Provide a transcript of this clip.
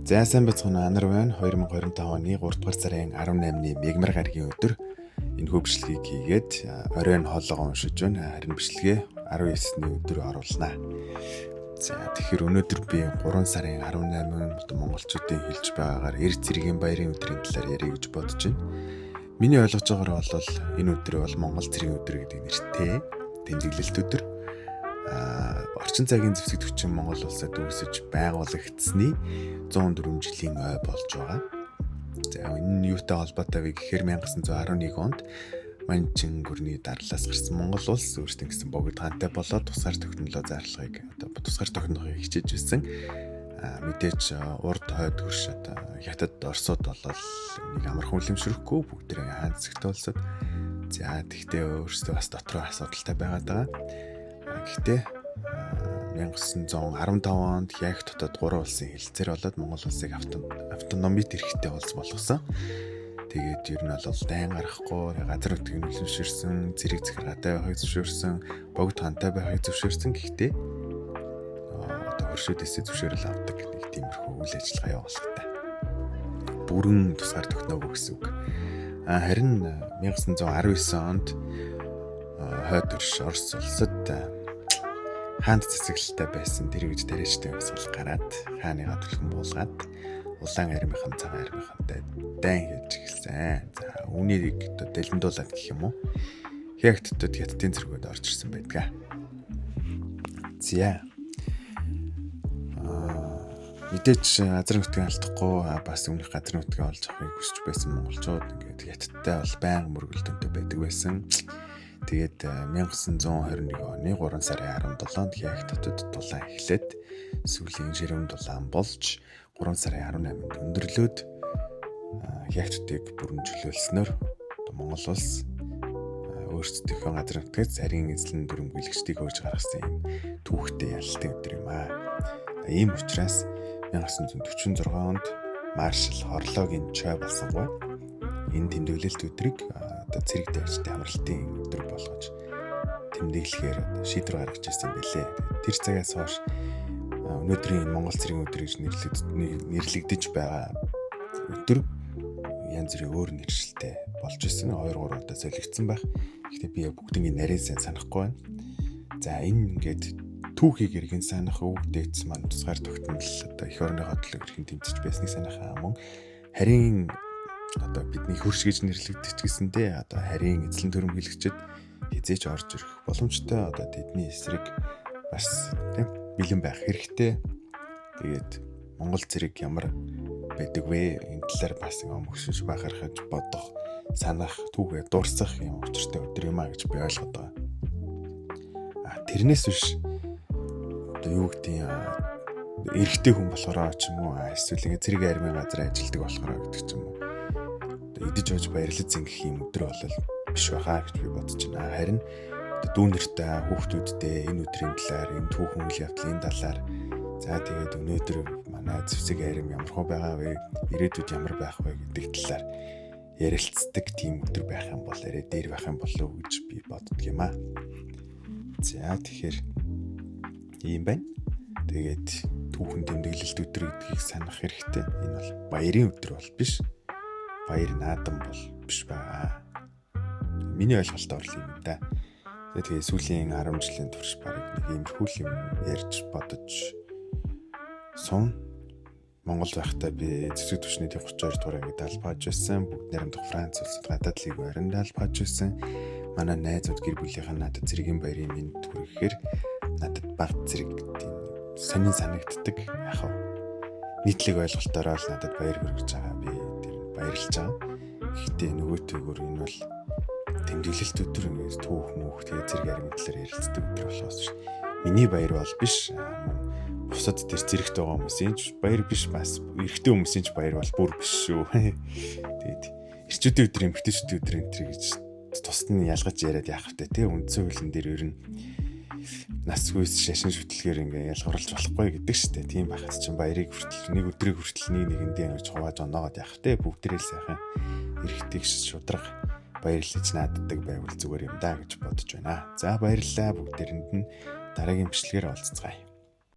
За сайн байцгаана, Анар байна. 2025 оны 3 дугаар сарын 18-ны мягмар гарагийн өдөр энэ хөвчлэгийг хийгээд оройн хоолоогоо уншиж байна. Харин бичлэгээ 19-ний өдөр оруулнаа. За, тэгэхээр өнөөдөр би 3 сарын 18-нд монголчуудын хэлж байгаагаар эр цэргийн баярын өдрийн талаар ярих гэж бодож байна. Миний ойлгож байгаагаар бол энэ өдөр бол Монгол цэргийн өдөр гэдэг нэртэй тэмдэглэлт өдөр. Орчин цагийн зэвсэг төвчин Монгол улсад үүсэж байгуулагдсны 104 жилийн ой болж байгаа. За, энэ нь юутай холбоотой вэ гэхээр 1911 онд Манчин гүрний дарлаас гарсан Монгол улс өөрсдийн гэсэн богд хаантай болоод тусгаар тогтнолоо зарлахыг, одоо тусгаар тогтнохыг хичээж байсан. Мэдээж урд хойд хөрш одоо Хятад, Оросууд болол нэг амархан үлэмшрэхгүй, бүгдээрээ хаан зэсэгтэй улсад. За, тэгтээ өөрсдөө бас дотроо асуудалтай байгаад байгаа. Гэхдээ 1915 онд Хягт хотод гурван улсын хэлцээр болоод Монгол улсыг автономит эрхтэй улс болгосон. Тэгээд ер нь бол дайн гаргахгүй, газар нутгийг нөлөөлшөрсөн, зэрэг захиргаатай байхыг зөвшөөрсөн, богд хаантай байхыг зөвшөөрсөн. Гэхдээ одоо хөршүүдээсээ зөвшөөрөл авдаг нэг тиймэрхүү үйл ажиллагаа явуулгатай. Бүрэн тусгаар тогтноогүй гэсэн үг. Харин 1919 онд хойд хөрш Орос улсад хаанд цэцэглэлтэй байсан тэр гэж тариачтай хувьсгал гараад хааныгаа түлхэн буулгаад улаан армийнхан, цагаан армийнхантай дайн хийж эхэлсэн. За, үүнийг одоо дэлэндуулад гэх юм уу? Хягттод хятадын зэргүүд орж ирсэн байдаг. За. Мэдээж газар нутгийг алдахгүй, бас өмнөх газар нутгийг олж авахыг хүсэж байсан монголчууд ингээд хятадтай бол байнга мөргөлдөөнтэй байдаг байсан. Тэгээд 1921 оны 3 сарын 17-нд Хягт хотод тулаан эхлээд сүүлийн ширүүн тулаан болж 3 сарын 18-нд өндөрлөөд Хягтыг бүрэн чөлөөлснөөр Монгол улс өөрсдийнхөө газар нутгаас царийн эзлэн дүрмгүйлгчдийг хөөж гаргасан юм түүхтэй ялалтын өдөр юм аа. Ийм учраас 1946 онд маршал Хорлогийн чой болсонгүй энэ тэмдэглэлт өдрийг одоо цэрэг дайрчдын амралтын өдөр болгож тэмдэглэхээр шийдвэр гаргаж ирсэн юм билээ. Тэр цагаас хойш өнөөдрийн Монгол цэргийн өдөр гэж нэрлэгдэж байгаа өдөр янз бүрийн өөр нэршилтэй болж ирсэн. 2 3 удаа солигдсон байх. Гэхдээ би яг бүгднийг нарийн сайн санахгүй байна. За, энэ ингээд түүхийг эргэн санах, өвөг дээдс маань тусгаар тогтнол, одоо эх орныхоо төлөө хэрхэн тэмцэж байсныг санах, мөн харийн одоо бидний хөрш гэж нэрлэгдэх ч гэсэндээ одоо харийн эзлэн төрөмгөлөгчд хизээч орж ирэх боломжтой, одоо тэдний эсрэг бас тийм бэлэн байх хэрэгтэй. Тэгээд Монгол цэрэг ямар байдаг вэ? Энэ талаар бас өмгшинш бахархаж бодох, санах, түүхээ дурсах юм учиртай өдөр юм а гэж би ойлгоод байгаа. Тэрнээс биш одоо юу гэдгийг эрэгтэй хүн болохоор ч юм уу, эсвэл ингээ цэрэг армийн газар ажилладаг болохоор гэдэг ч юм уу, идэж ууж баярлаж зингэх юм өдөр бол биш байхаа гэж би бодож байна. Харин дүү нэртэй, хүүхдүүдтэй энэ өдрийн талаар, энэ түүхэн үйл явдлын талаар, за тэгээд өнөөдөр манай зэвсэг арим ямар хөө байгаа вэ? Ирээдүйд ямар байх вэ гэдэг талаар ярилцдаг тийм өдөр байх юм бол арай дээр байх юм болов уу гэж би боддөг юм аа. За, тэгэхээр ийм байна. Тэгээд түүхэн тэмдэглэлт өдөр гэдгийг санах хэрэгтэй. Энэ бол баярын өдөр бол биш. Баяр наадам бол биш байгаа. Миний ойлголтоор л юм да. Тэгээ сүүлийн 10 жилийн турш бараг нэг иймэрхүү юм ярьж бодож сун. Монгол байхдаа би зэвсэг түвшний 32 дугаар ангид албааж байсан. Бүгд найрамдах Франц улсад гадаад лиг байранд албааж байсан. Манай найзууд, гэр бүлийнхэн надад цэргийн баярын мэнд хүргэхээр надад баг зэрэг тийм сонин санагддаг. Яг хав нийтлэг ойлголтоороо л надад баяр хүргэж байгаа. Би тэр баярлж байгаа. Гэхдээ нөгөөтэйгөр энэ бол тэмдэглэлт өдөр, ингээд түүх мөнх, тэгээ зэрэг армийн талаар ярилцдаг өдөр болохоос ш. Миний баяр бол биш. Мөн бусад тэр зэрэгт байгаа хүмүүсийн ч баяр биш, бас эрэгтэй хүмүүсийн ч баяр бол бүр биш шүү. Тэгээд эрчүүдийн өдөр, эмэгтэйчүүдийн өдөр энэ төр гэж тусад нь ялгаж яриад яах вэ те, үндсэн хуулийн дээр ер нь насгүй шашин шүтлгээр ингээ ялгуурлаж болохгүй гэдэг штэ. Тийм байхад чинь баярыг хүртэл, нэг өдрийг хүртэл нэг нэгэндээ ингэж хувааж оноогоод яах вэ? Бүгдээрээ л сайхан эрэгтэй шудраг баярлаж нааддаг байвал зүгээр юм да гэж бодож байна. За, баярлалаа, бүгдээрэнд нь дараагийн бичлэгээр уулзцгаая.